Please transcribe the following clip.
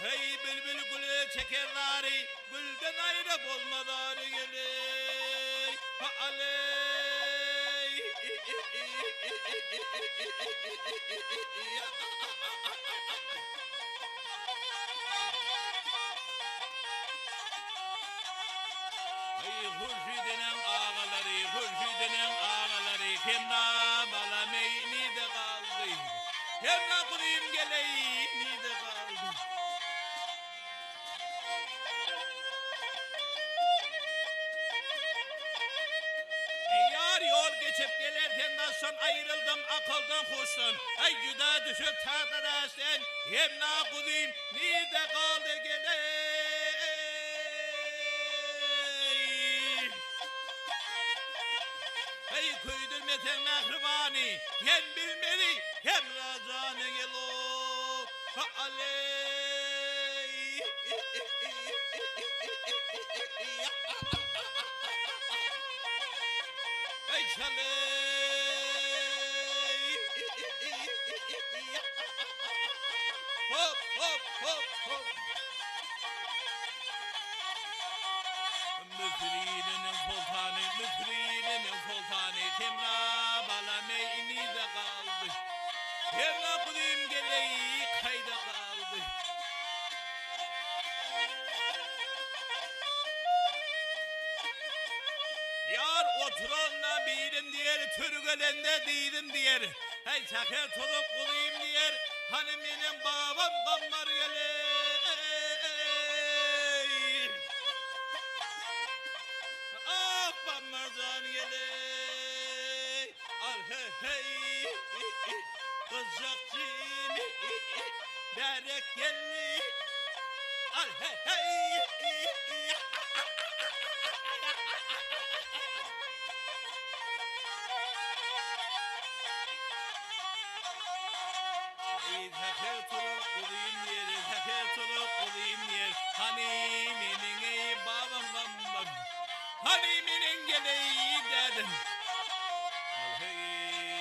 Heý, bilbil güle çeker zary, Gülden aýra bolmaz ary geleý, ha-aleý. Heý, Hurşydeneň agalary, Hurşydeneň agalary, Hemra balam eý, nirde galdy? Hemra guzym geleý, nirde galdy? Ýar ýol geçip geler sen daşdan aýryldym akyldan huşdan Aý juda düşüp tagta daşdan Hemra guzym nirde galdy geleý Eý köýdürmeseň mähribany Sen bilmeli Hemra jany gel-o Ha-aleý Eý çaleý Hop hop hop hop Müsür iliniň soltany, Müsür iliniň soltany, Hemra balam eý, nirde galdy? Hemra guzym geleý, kaýda galdy? Ýar oturanda birim diýer, Türgelende dizim diýer. Heý, säher turup guzym diýer, Hany meniň babam Gammar geleý. Ah Bammarjan geleý Al he heý Gyzjak jimi Bärek geldi Al he heý Eý säher turup guzym ýeri Säher turup guzym ýer Hany meniň eý babam Gammar Hany meniň geleý dädem Al heý.